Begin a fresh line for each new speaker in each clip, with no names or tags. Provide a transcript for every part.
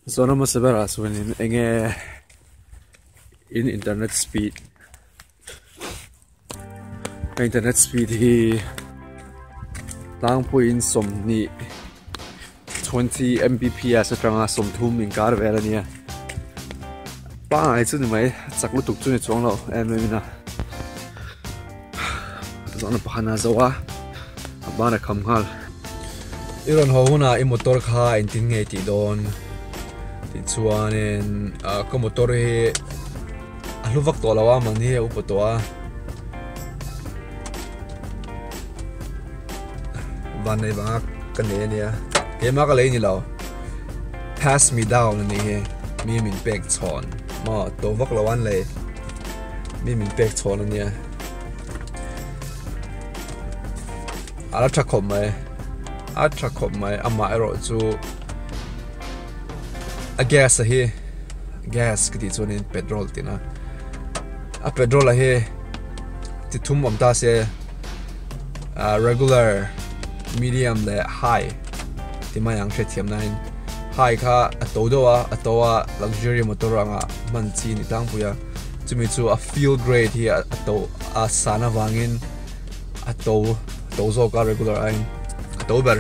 Zawhna hmasa berah chuanin enge in internet speed ka internet speed hi tlangpuiin 20 mbps atanga 30 inkar vel a nia pangai chu ni mai chak lutuk chu ni chuang lo em em in a zawhna pakhat a zo a a ban a kham nghal i rawn haw hunah i motor kha engtin nge tih dawn tih chuanin ah ka motor hi a hlu vak tawh lo a mahni a upa tawh a vannei vanga ka nei ania keimah ka lei ni lo pass me down a nih hi mi min pek chhawn maw to vak lo an lei mi min pek chhawn ania a la tha khawp mai a tha khawp mai amah erawh chu a gas a hi gas ka tih chuanin petrol tihna a petrol a hi chi thum awm ta se ah regular medium leh high ti mai ang hriatthiam nain high kha a to deuh a a to a luxury motor anga hman chi a ni tlangpui a chumi chu a fuel grade hi a to a san avangin a to to zawk a regular aiin a to ber.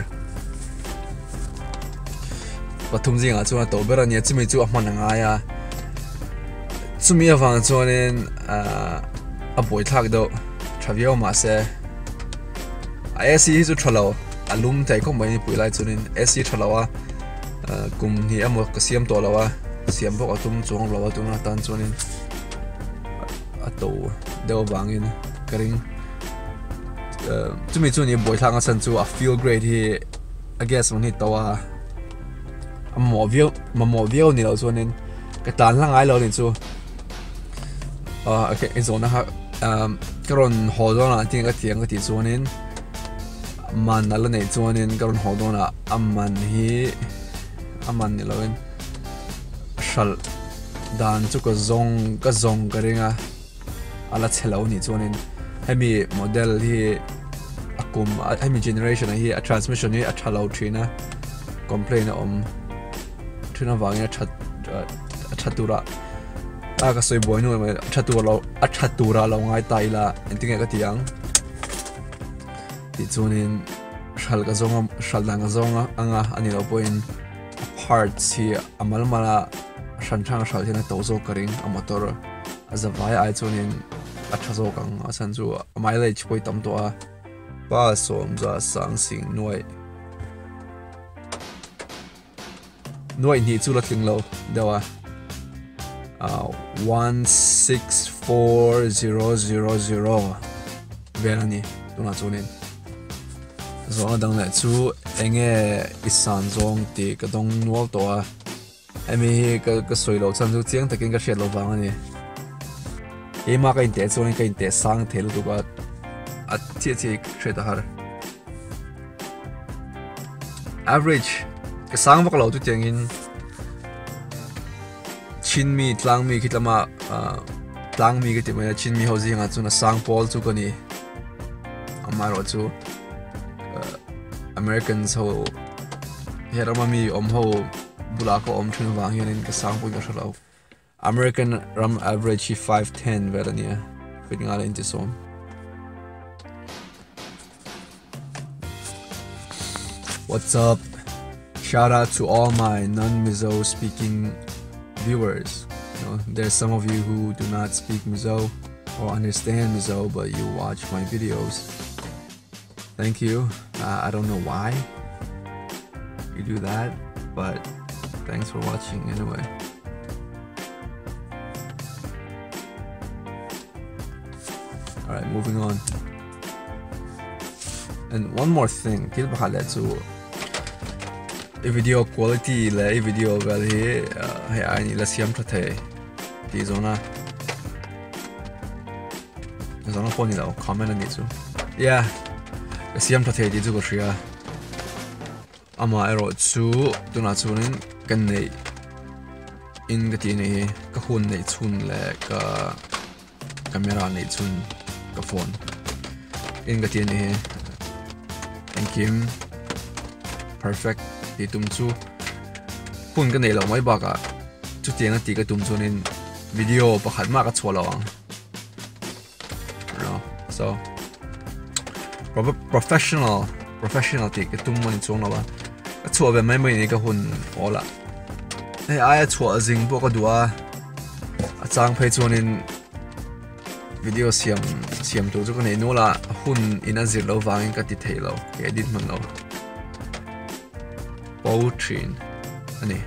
Pathum zingah chuan a to ber a nia chumi chu a hman a ngai a chumi avang chuanin ahh a buaithlak deuh tha viau mahse a AC hi chu tha lo a lum thei khawp mai nipui lai chuanin AC tha lo a ahh kum hnih emaw ka siam tawh lo a siam bawk a tum chuang lo a tuna tan chuanin a to deuh avangin ka ring ahh chumi chu ni buaithlak na chhan chu a fuel grade hi. A gas ang hi to a a mamawh viau mamawh viau ni loh chuanin ka tlan hla ngai lo a ni chu ah ok i zawhna kha ah ka rawn haw dawn ah tinge ka ti ang ka tih chuanin man a la neih chuanin ka rawn haw dawn ah a man hi a man ni loin hralh dan chu ka zawng ka zawng ka ring a. a la chhe lo nih chuanin hemi model hi a kum hemi generation ah hi a transmission hi a tha lo thin a complain a awm thin avangin a that a tha tura a ka sawi buai nuai mai a tha tur lo a tha tura lo ngai ta ila engtin nge ka ti ang tih chuanin hral ka zawng a hral dan ka zawng anga a nih loh pawhin a parts hi a mal mal a hran hrang a hral hian a to zawk ka ring a motor. A zavai ai chuanin a tha zawk ang a chhan chu a mileage pawh hi tam tawh a pa sawmza sang sing nuaih nuaih hnih chu la tling lo deuh a ah 164000 vel a ni tunah chuanin zawhna dang leh chu enge i san zawng tih ka dawng nual tawh a. Hemi hi ka ka sawi loh chhan chu chiang takin ka hriat loh vang a ni. Keimah ka inteh chuanin ka inteh sang thei lutuk a, a chiah chiah hi ka hriat a har. Average ka sang vak lo chutiangin chin mi tlang mi khi tlama ah tlang mi ka ti mai a chin mi ho zingah chuan a sang pawl chu ka ni. Amaherawhchu Americans ho he rama mi awm ho bulah ka awm thin avang hianin ka sang pawhin ka hre lo. American ram average hi 5'10 vel a nia, feet nga leh inti sawm. What's up? Shout out to all my non-Mizo speaking viewers. You know, there's some of you who do not speak Mizo or understand Mizo, but you watch my videos. Thank you. Uh, I don't know why you do that, but thanks for watching anyway. All right, moving on. And one more thing, thil pakhat leh chu i video quality leh i video vel hi uh, hei ai ni la siam tha thei tih zawna zawna pawh ni lo comment a nih chu yeah ka siam tha thei tih chu ka hria amah erawh chu tunah chuanin ka neih in ka tih anih hi ka hun neih chhun leh ka camera neih chhun ka phone in ka tih anih hi engkim perfect tih tum chu. Hun ka neih loh mai bakah chutiang a tih ka tum chuanin video pakhat mah ka chhuah lo ang. No, so professional professional tih ka tum a ni chuang lo a, ka chhuah ve mai mai ni ka hun awl a. Hei aia chhuah zing pawh ka duh a, a chang phei chuanin video siam siam tur chu ka neih nual a, hun in a zir loh vangin ka ti thei lo, ka edit hman lo. Poetry a ni.